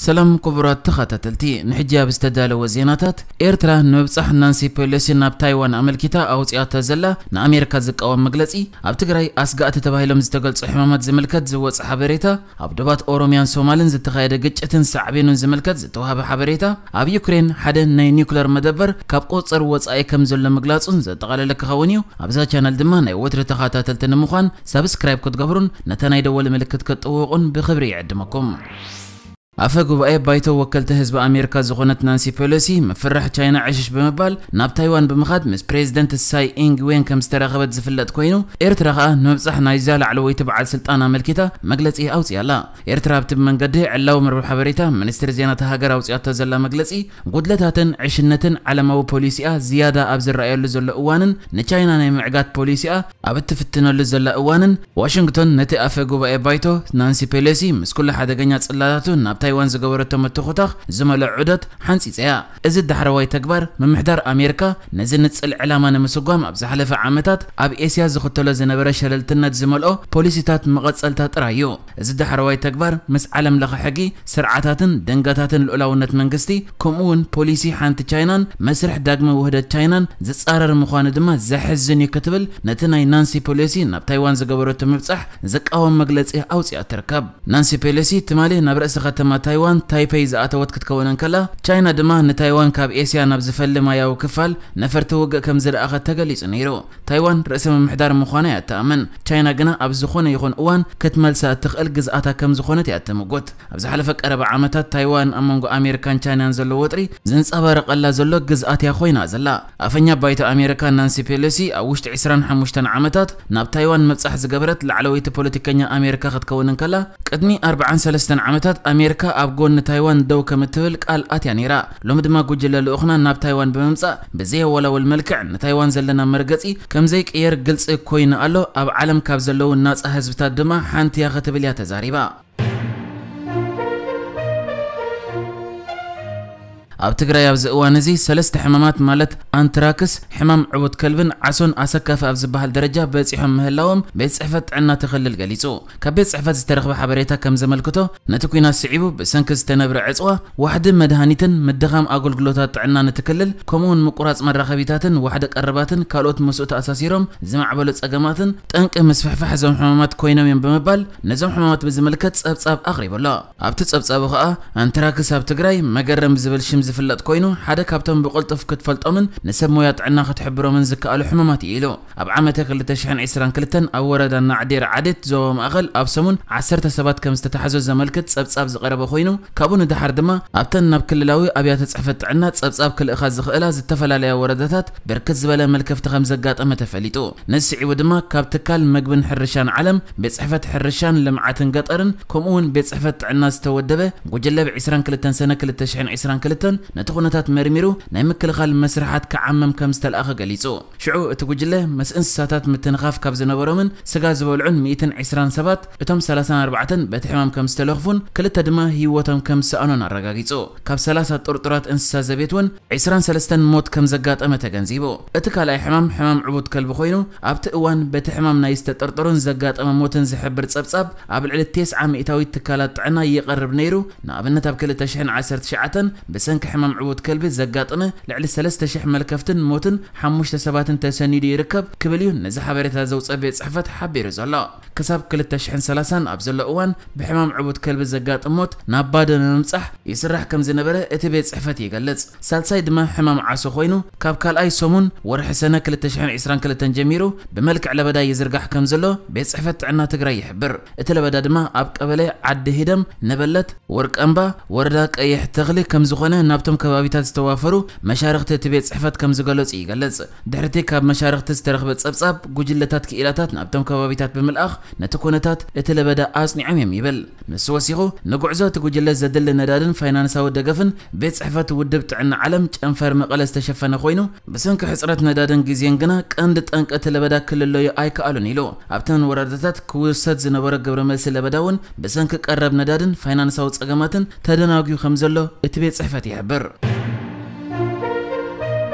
ሰላም ክቡራት ተኸታተልቲ፣ ንሕጂ ኣብ ዝተዳለወ ዜናታት፣ ኤርትራ ንምብጻሕ ናንሲ ፔሎሲ ናብ ታይዋን ኣመልኪታ ኣውጺኣቶ ዘላ ንኣሜሪካ ዝቃወም መግለጺ፣ ኣብ ትግራይ ኣስጋእቲ ተባሂሎም ዝተገልጹ ሕማማት ዝምልከት ዝወጸ ሓበሬታ፣ ኣብ ዶባት ኦሮሚያን ሶማልን ዝተኻየደ ግጭትን ሳዕቤኑን ዝምልከት ዝተዋህበ ሓበሬታ፣ ኣብ ዩክሬን ሓደ ናይ ኒውክለር መደበር ካብ ቁጽር ወጻኢ ከም ዘሎ ምግላጹን ዘጠቓለለ ክኸውን እዩ። ኣብዛ ቻነል ድማ ናይ ወትሪ ተኸታተልቲ ንምዃን ሳብስክራይብ ክትገብሩን ነታ ናይ ደወል ምልክት ክትጥውቑን ብኽብሪ ይዕድመኩም። ኣፈ ጉባኤ ባይቶ ወከልቲ ህዝቢ ኣሜሪካ ዝኾነት ናንሲ ፔሎሲ፣ ምፍራሕ ቻይና ዕሽሽ ብምባል ናብ ታይዋን ብምኻድ ምስ ፕሬዚደንት ሳይ ኢንግ ዌን ከም ዝተራኸበት ዝፍለጥ ኮይኑ፣ ኤርትራ ኸኣ ንምብጻሕ ናይዛ ላዕለወይቲ በዓል ስልጣን ኣመልኪታ መግለጺ ኣውጺኣ ኣላ። ኤርትራ ኣብቲ መንገዲ ዕላዊ መርበብ ሓበሬታ ሚኒስትሪ ዜና እታ ሃገር ኣውጺኣቶ ዘላ መግለጺ፣ ጉድለታትን ዕሽነትን ዓለማዊ ፖሊሲኣ ዝያዳ ኣብ ዝረኣየሉ ዘሎ እዋንን ንቻይና ናይ ምዕጋት ፖሊሲኣ ኣብ እትፍትነሉ ዘላ እዋንን፣ ዋሽንግቶን ነቲ ኣፈ ጉባኤ ባይቶ ናንሲ ፔሎሲ ምስ ኩሉ ሓደገኛ ጽላላቱ ናብ ታይዋን ዝገበረቶ ምትኹታኽ ዝመልኦ ዑደት ሓንጺጸያ። እዚ ዳሕረዋይ ተግባር ምምሕዳር ኣሜሪካ ነዚ ንጽል ዕላማ ንምስጓም ኣብ ዝሓለፈ ዓመታት ኣብ ኤስያ ዝኽተሎ ዝነበረ ሸለልትነት ዝመልኦ ፖሊሲታት መቐጸልታ ጥራይ እዩ። እዚ ዳሕረዋይ ተግባር ምስ ዓለም ለኸ ሕጊ፣ ስርዓታትን ደንጋታትን ልኡላውነት መንግስቲ፣ ከምኡ እውን ፖሊሲ ሓንቲ ቻይናን መስርሕ ዳግመ ውህደት ቻይናን ዝጻረር ምዃኑ ድማ ዘሕዝን እዩ ክትብል ነቲ ናይ ናንሲ ፔሎሲ ናብ ታይዋን ዝገበረቶ ምብጻሕ ዝቃወም መግለጺ ኣውጺኣ ትርከብ። ናንሲ ፔሎሲ ትማሊ ናብ ርእሰ ከተማ ታይዋን ታይፔይ ዝኣተወት ክትከውን እንከላ፣ ቻይና ድማ ንታይዋን ካብ ኤስያ ናብ ዝፈሊ ማያዊ ክፋል ነፈርቲ ውግእ ከም ዝለኣኸት ተገሊጹ ነይሩ። ታይዋን ርእሰ ምምሕዳር ምዃና እያ እትኣምን። ቻይና ግና ኣብ ዝኾነ ይኹን እዋን ክትመልሳ እትኽእል ግዝኣታ ከም ዝኾነት እያ እትምጉት። ኣብ ዝሓለፈ ቀረባ ዓመታት ታይዋን ኣብ መንጎ ኣሜሪካን ቻይናን ዘሎ ወጥሪ ዝንጸባረቐላ ዘሎ ግዝኣት እያ ኮይና ዘላ። ኣፈኛ ባይቶ ኣሜሪካ ናንሲ ፔሎሲ ኣብ ውሽጢ ዕስራን ሓሙሽተን ዓመታት ናብ ታይዋን ምብጻሕ ዝገበረት ላዕለወይቲ ፖለቲከኛ ኣሜሪካ ክትከውን እንከላ፣ ቅድሚ ኣርባዓን ሰለስተን ዓመታት ኣሜሪካ ኣብ ጎኒ ታይዋን ደው ከም እትብል ቃል ኣትያ ነይራ። ሎሚ ድማ ጉጅለ ልኡኽና ናብ ታይዋን ብምምጻእ ብዘየወላውል መልክዕ ንታይዋን ዘለና መርገጺ ከም ዘይቅየር ግልጺ ኮይኑ ኣሎ፣ ኣብ ዓለም ካብ ዘለዉ ናጻ ህዝብታት ድማ ሓንቲ እያ ክትብል እያ ተዛሪባ። ኣብ ትግራይ ኣብዚ እዋን እዚ ሰለስተ ሕማማት ማለት ኣንትራክስ፣ ሕማም ዕቡት ከልብን ዓሶን ኣሰካፊ ኣብ ዝበሃል ደረጃ በጺሖም ምህላዎም ቤት ጽሕፈት ጥዕና እቲ ክልል ገሊጹ። ካብ ቤት ጽሕፈት ዝተረኽበ ሓበሬታ ከም ዘመልክቶ፣ ነቲ ኲናት ስዒቡ ብሰንኪ ዝተነብረ ዕጽዋ፣ ዋሕዲ መድሃኒትን ምድኻም ኣገልግሎታት ጥዕናን እቲ ክልል፣ ከምኡውን ምቁራጽ መራኸቢታትን ዋሕዲ ቀረባትን ካልኦት ምስኡ ተኣሳሲሮም ዝማዕበሉ ጸገማትን ጠንቂ ምስፍሕፋሕ እዞም ሕማማት ኮይኖም እዮም ብምባል ነዞም ሕማማት ብዝምልከት ጸብጻብ ኣቕሪቡ ኣሎ። ኣብቲ ጸብጻቡ ኸኣ ኣንትራክስ ኣብ ትግራይ መገረም ብዝብል ሽም ዝፍለጥ ኮይኑ፣ ሓደ ካብቶም ብቕልጡፍ ክትፈልጦምን ንሰብ ሞያ ጥዕና ክትሕብሮምን ዝከኣሉ ሕማማት እዩ ኢሉ። ኣብ ዓመተ ክልተ ሽሕን ዕስራን ክልተን ኣብ ወረዳ ናዕዴር ዓዴት ዞባ ማእኸል ኣብ ሰሙን ዓሰርተ ሰባት ከም ዝተታሕዞ ዘመልክት ጸብጻብ ዝቐረበ ኮይኑ፣ ካብኡ ንደሓር ድማ ኣብተን ናብ ክልላዊ ኣብያተ ጽሕፈት ጥዕና ጸብጻብ ክልእኻ ዝኽእላ ዝተፈላለያ ወረዳታት ብርክት ዝበለ መልከፍቲ ከም ዘጋጠመ ተፈሊጡ። ነዚ ስዒቡ ድማ ካብ ትካል መግብን ሕርሻን ዓለም፣ ቤት ጽሕፈት ሕርሻን ልምዓትን ገጠርን፣ ከምኡ እውን ቤት ጽሕፈት ጥዕና ዝተወደበ ጉጅለ ብ ዕስራን ክልተን ሰነ ክልተ ሽሕን ዕስራን ክልተን ነቲ ኩነታት መርሚሩ ናይ ምክልኻል መስርሓት ክዓመም ከም ዝተለኣኸ ገሊጹ። ሽዑ እቲ ጉጅለ ምስ እንስሳታት ምትንኻፍ ካብ ዝነበሮምን ስጋ ዝበልዑን ሚእትን ዕስራን ሰባት፣ እቶም ሰላሳን ኣርባዕተን በቲ ሕማም ከም ዝተለኽፉን ክልተ ድማ ህይወቶም ከም ዝሰኣኑን ኣረጋጊጹ። ካብ ሰላሳ ጥርጡራት እንስሳ ዘቤት እውን ዕስራን ሰለስተን ሞት ከም ዘጋጠመ ተገንዚቡ። እቲ ካልኣይ ሕማም፣ ሕማም ዕቡት ከልቢ ኮይኑ፣ ኣብቲ እዋን በቲ ሕማም ናይ ዝተጠርጠሩን ዘጋጠመ ሞትን ዝሕብር ጸብጻብ ኣብ ልዕሊ ተስዓ ሚእታዊት ትካላት ጥዕና ይቐርብ ነይሩ። ንኣብነት፣ ኣብ ክልተ ሽሕን ዓሰርተ ትሽዓተን ብሰንኪ ሕማም ዕቡት ከልቢ ዘጋጠመ ልዕሊ ሰለስተ ሽሕ መልከፍትን ሞትን ሓሙሽተ ሰባትን ተሰኒዱ ይርከብ ክብል እዩ ነዚ ሓበሬታ ዘውጸ ቤት ጽሕፈት ሓቢሩ ዘሎ። ክሳብ ክልተ ሽሕን ሰላሳን ኣብ ዘሎ እዋን ብሕማም ዕቡት ከልቢ ዘጋጥም ሞት ናብ ባዶ ንምብጻሕ ይስራሕ ከም ዝነበረ እቲ ቤት ጽሕፈት ይገልጽ። ሳልሳይ ድማ ሕማም ዓሶ ኮይኑ፣ ካብ ካልኣይ ሰሙን ወርሒ ሰነ ክልተ ሽሕን ዕስራን ክልተን ጀሚሩ ብመልክዕ ለበዳ ይዝርጋሕ ከም ዘሎ ቤት ጽሕፈት ጥዕና ትግራይ ይሕብር። እቲ ለበዳ ድማ ኣብ ቀበሌ ዓዲ ሂደም፣ ነበለት፣ ወርቀምባ፣ ወረዳ ቀይሕ ተኽሊ ከም ዝኾነ ናብቶም ከባቢታት ዝተዋፈሩ መሻርኽቲ እቲ ቤት ጽሕፈት ከም ዝገለጹ ይገልጽ። ድሕርቲ ካብ መሻርኽቲ ዝተረኽበ ጸብጻብ፣ ጉጅለታት ክኢላታት ናብቶም ከባቢታት ብምልኣኽ ነቲ ኩነታት እቲ ለበዳ ኣጽኒዖም እዮም ይብል። ንሱ ወሲኹ፣ ንጉዕዞ እቲ ጉጅለ ዘድሊ ነዳድን ፋይናንሳዊ ደገፍን ቤት ጽሕፈት ውድብ ጥዕና ዓለም ጨንፈር መቐለ ዝተሸፈነ ኮይኑ፣ ብሰንኪ ሕጽረት ነዳድን ግዜን ግና ቀንዲ ጠንቂ እቲ ለበዳ ክልለዩ ኣይከኣሉን ኢሉ። ኣብተን ወረዳታት ክውሰድ ዝነበሮ ግብረ መልሲ ለበዳ እውን ብሰንኪ ቀረብ ነዳድን ፋይናንሳዊ ጸገማትን ተደናጉዩ ከም ዘሎ እቲ ቤት ጽሕፈት ይሕብር።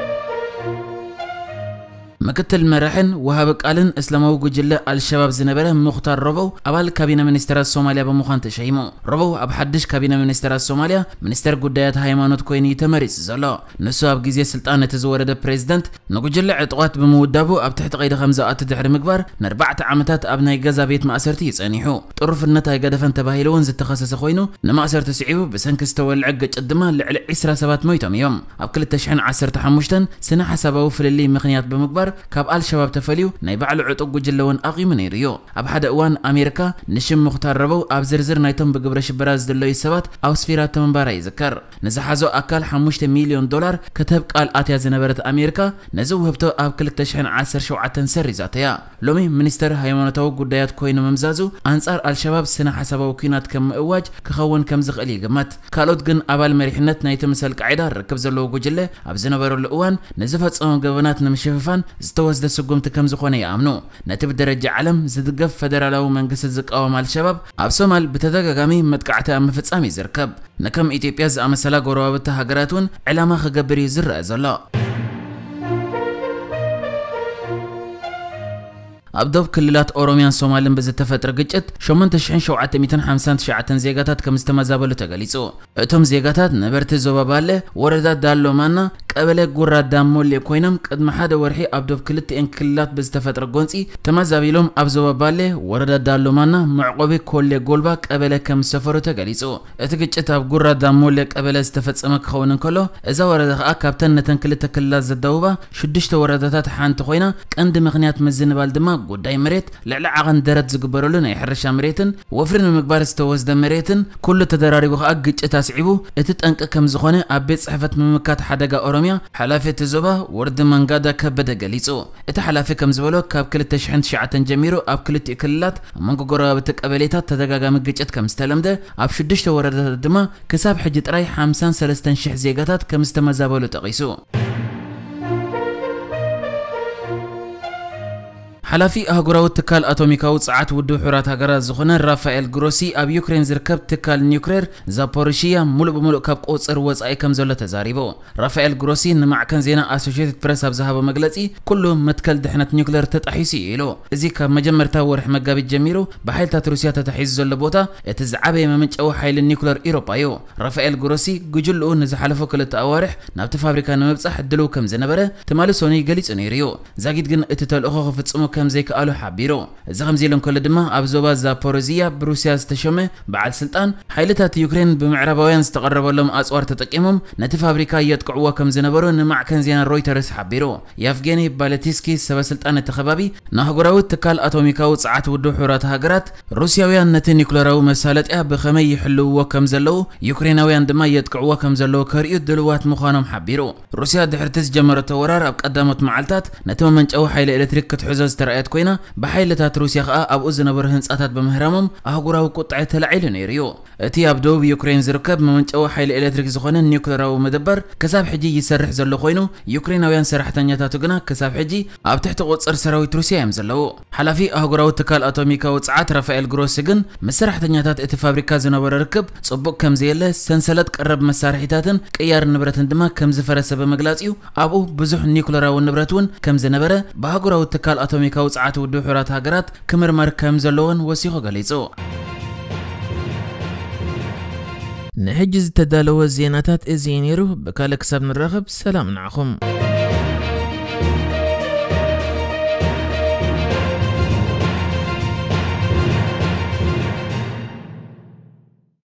ምክትል መራሕን ወሃቢ ቃልን እስላማዊ ጉጅለ ኣልሸባብ ዝነበረ ሙኽታር ሮቦው ኣባል ካቢነ ሚኒስተራት ሶማልያ ብምዃን ተሸይሙ። ሮቦው ኣብ ሓድሽ ካቢነ ሚኒስተራት ሶማልያ ሚኒስተር ጉዳያት ሃይማኖት ኮይኑ እዩ ተመሪጹ ዘሎ። ንሱ ኣብ ግዜ ስልጣን እቲ ዝወረደ ፕሬዝደንት ንጉጅለ ዕጡቓት ብምውዳቡ ኣብ ትሕቲ ቀይዲ ከም ዝኣቱ ድሕሪ ምግባር ንኣርባዕተ ዓመታት ኣብ ናይ ገዛ ቤት ማእሰርቲ እዩ ጸኒሑ። ጥሩፍነት ኣይገደፈን ተባሂሉ እውን ዝተኸሰሰ ኮይኑ ንማእሰርቲ ስዒቡ ብሰንኪ ዝተወልዐ ግጭት ድማ ልዕሊ ዕስራ ሰባት ሞይቶም እዮም። ኣብ ክልተ ሽሕን ዓሰርተ ሓሙሽተን ስነ ሓሳባዊ ፍልልይ ምኽንያት ብምግባር ካብ ኣልሸባብ ተፈልዩ ናይ ባዕሉ ዕጡቕ ጉጅለ እውን ኣቒሙ ነይሩ እዩ። ኣብ ሓደ እዋን ኣሜሪካ ንሽም ሙኽታር ረበው ኣብ ዝርዝር ናይቶም ብግብረ ሽበራ ዝድለዩ ሰባት ኣውስፊራቶ ምንባራ ይዝከር። ንዝሓዞ ኣካል ሓሙሽተ ሚልዮን ዶላር ከተብ ቃል ኣትያ ዝነበረት ኣሜሪካ ነዚ ውህብቶ ኣብ ክልተ ሽሕን ዓሰርተ ሸውዓተን ሰሪዛቶ እያ። ሎሚ ሚኒስተር ሃይማኖታዊ ጉዳያት ኮይኑ ምምዛዙ ኣንጻር ኣልሸባብ ስነ ሓሳባዊ ኲናት ከም ምእዋጅ ክኸውን ከም ዝኽእል ይግመት። ካልኦት ግን ኣባል መሪሕነት ናይቲ ምስ ኣልቃዒዳ ርክብ ዘለዎ ጉጅለ ኣብ ዝነበረሉ እዋን ንዝፈጸሞም ገበናት ንምሽፍፋን ዝተወስደ ስጉምቲ ከም ዝኾነ ይኣምኑ። ነቲ ብደረጃ ዓለም ዝድገፍ ፈደራላዊ መንግስቲ ዝቃወም ኣልሸባብ ኣብ ሶማል ብተደጋጋሚ መጥቃዕቲ ኣብ ምፍጻም እዩ ዝርከብ። ንከም ኢትዮጵያ ዝኣመሰላ ጎረባብቲ ሃገራት እውን ዕላማ ክገብር እዩ ዝረአ ዘሎ። ኣብ ዶብ ክልላት ኦሮሚያን ሶማልን ብዝተፈጥረ ግጭት ሸሞንተ ሽሕን ሸውዓተ ሚእትን ሓምሳን ትሽዓተን ዜጋታት ከም ዝተመዛበሉ ተገሊጹ። እቶም ዜጋታት ነበርቲ ዞባ ባለ ወረዳ ዳሎ ማና ቀበሌ ጉራ ዳሞሌ ኮይኖም ቅድሚ ሓደ ወርሒ ኣብ ዶብ ክልቲኤን ክልላት ብዝተፈጥረ ጎንጺ ተመዛቢሎም ኣብ ዞባ ባሌ ወረዳ ዳሎማና መዕቆቢ ኮሌ ጎልባ ቀበሌ ከም ዝሰፈሩ ተገሊጹ። እቲ ግጭት ኣብ ጉራ ዳሞሌ ቀበሌ ዝተፈጸመ ክኸውን እንከሎ እዛ ወረዳ ከኣ ካብተን ነተን ክልተ ክልላት ዘዳውባ ሽዱሽተ ወረዳታት ሓንቲ ኮይና ቀንዲ ምኽንያት ምዝንባል ድማ ጉዳይ መሬት ልዕሊ ዓቐን ደረት ዝግበረሉ ናይ ሕርሻ መሬትን ወፍሪ ንምግባር ዝተወስደ መሬትን ኩሉ ተደራሪቡ ከኣ ግጭት ኣስዒቡ እቲ ጠንቂ ከም ዝኾነ ኣብ ቤት ጽሕፈት ምምካት ሓደጋ ኦሮሚያ ሓላፊ እቲ ዞባ ወርዲ መንጋዳ ከበደ ገሊጹ። እቲ ሓላፊ ከም ዝበሎ ካብ ክልተ ሽሕን ትሽዓተን ጀሚሩ ኣብ ክልቲኡ ክልላት ኣብ መንጎ ጎረባብቲ ቀበሌታት ተደጋጋሚ ግጭት ከም ዝተለምደ ኣብ ሽዱሽተ ወረዳታት ድማ ክሳብ ሕጂ ጥራይ ሓምሳን ሰለስተን ሽሕ ዜጋታት ከም ዝተመዛበሉ ጠቒሱ። ሓላፊ ኣህጉራዊ ትካል ኣቶሚካዊ ጸዓት ውድብ ሕቡራት ሃገራት ዝኾነ ራፋኤል ግሮሲ ኣብ ዩክሬን ዝርከብ ትካል ኒውክሌር ዛፖሪሺያ ሙሉእ ብሙሉእ ካብ ቁጽጽር ወጻኢ ከም ዘሎ ተዛሪቡ። ራፋኤል ግሮሲ ንማዕከን ዜና ኣሶሽየትድ ፕረስ ኣብ ዝሃቦ መግለጺ ኩሉ መትከል ድሕነት ኒውክሌር ተጣሒሱ እዩ ኢሉ። እዚ ካብ መጀመርታ ወርሒ መጋቢት ጀሚሩ ብሓይልታት ሩስያ ተታሒዙ ዘሎ ቦታ እቲ ዝዓበየ መመንጨዊ ሓይሊ ኒውክሌር ኢሮጳ እዩ። ራፋኤል ግሮሲ ጉጅልኡ ንዝሓለፉ ክልተ ኣዋርሕ ናብቲ ፋብሪካ ንምብጻሕ ድልው ከም ዝነበረ ትማሊ ሰኑይ ገሊጹ ነይሩ እዩ። ዛጊድ ግን እቲ ተልእኾ ክፍጽሙ ከም ዘይከኣሉ ሓቢሩ። እዚ ከምዚ ኢሉ እንከሎ ድማ ኣብ ዞባ ዛፖሮዚያ ብሩስያ ዝተሾመ በዓል ስልጣን ሓይልታት ዩክሬን ብምዕራባውያን ዝተቐረበሎም ኣጽዋር ተጠቂሞም ነቲ ፋብሪካ የጥቅዕዎ ከም ዝነበሩ ንማዕከን ዜና ሮይተርስ ሓቢሩ። የቭጌኒ ባለቲስኪ ሰበ ስልጣን እቲ ከባቢ ንኣህጉራዊ ትካል ኣቶሚካዊ ጸዓት ውድብ ሕቡራት ሃገራት ሩስያውያን ነቲ ኒኩለራዊ መሳለጥያ ብኸመይ ይሕልውዎ ከም ዘለዉ ዩክሬናውያን ድማ የጥቅዕዎ ከም ዘለዉ ከርእዩ ድልዋት ምዃኖም ሓቢሩ። ሩስያ ድሕርቲ ዝጀመረቶ ወራር ኣብ ቀዳሞት መዓልታት ነቲ መመንጨዊ ሓይሊ ኤሌክትሪክ ክትሕዞ ዝተረኣየት ኮይና ብሓይልታት ሩስያ ከኣ ኣብኡ ዝነበሩ ህንጻታት ብምህራሞም ኣህጉራዊ ቁጥዐ ተላዒሉ ነይሩ እዩ። እቲ ኣብ ደቡብ ዩክሬን ዝርከብ መመንጨዊ ሓይሊ ኤሌክትሪክ ዝኾነ ኒውክለራዊ መደበር ክሳብ ሕጂ ይሰርሕ ዘሎ ኮይኑ ዩክሬናውያን ሰራሕተኛታቱ ግና ክሳብ ሕጂ ኣብ ትሕቲ ቁጽር ሰራዊት ሩስያ እዮም ዘለዉ። ሓላፊ ኣህጉራዊ ትካል ኣቶሚካዊ ጸዓት ራፋኤል ግሮሲ ግን ምስ ሰራሕተኛታት እቲ ፋብሪካ ዝነበረ ርክብ ጽቡቕ ከም ዘየለ ሰንሰለት ቀረብ መሳርሒታትን ቅያር ንብረትን ድማ ከም ዝፈረሰ ብምግላጽ እዩ ኣብኡ ብዙሕ ኒኩለራዊ ንብረት እውን ከም ዝነበረ ብኣህጉራዊ ትካል ኣቶሚካዊ ጸዓት ውድብ ሕቡራት ሃገራት ክምርመር ከም ዘለዎን ወሲኹ ገሊጹ። ንሕጂ ዝተዳለወ ዜናታት እዚ እዩ ነይሩ። ብካልእ ክሳብ ንራኸብ ሰላም ንዓኹም።